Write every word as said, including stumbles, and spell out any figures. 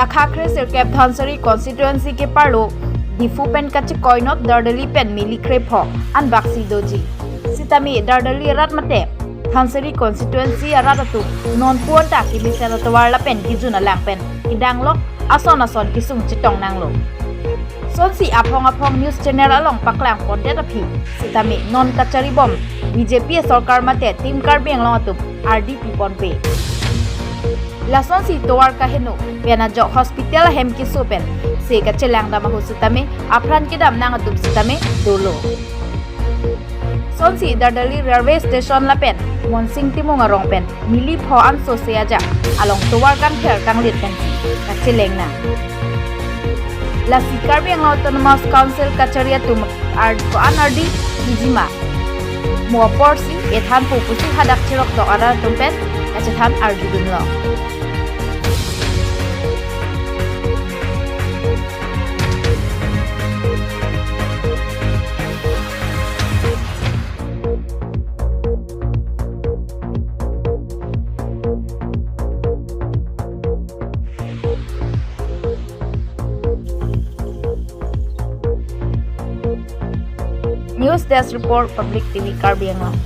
Akha kre sirkep Dhansiri constituency keparlo Diphu pen kachekoinot Dardali pen mili krepho anbaksi doji. Sitame Dardali arat mate Dhansiri constituency arat atum non puonta kemesen atovar lapen kejun alang pen kedanglok ason ason kesung chetong nanglo. Sonsi aphong aphong news channel along paklang pondet aphi sitame non kacharibom B J P sorkar mate Team Karbi Anglong atum ardi piponpe. Lasonsi tovar kaheno pen ajok hospital ahem keso pen se kachelang dam ahut sitame apran kedam nang atum sitame dolo. Sonsi Dardali railway station lapen Monsing Timung arong pen mili pho anso se ajak along tovar kangther kanglit pensi kacheleng nang. Lasi Karbi Anglong Autonomous Council kachari atum ar ko-an ardi piji ma, mo aporsi ethanpo pusi hadak cheroktok arat atum pen kachethan arjudunlo. News Desk Report, Public T V Karbi Anglong.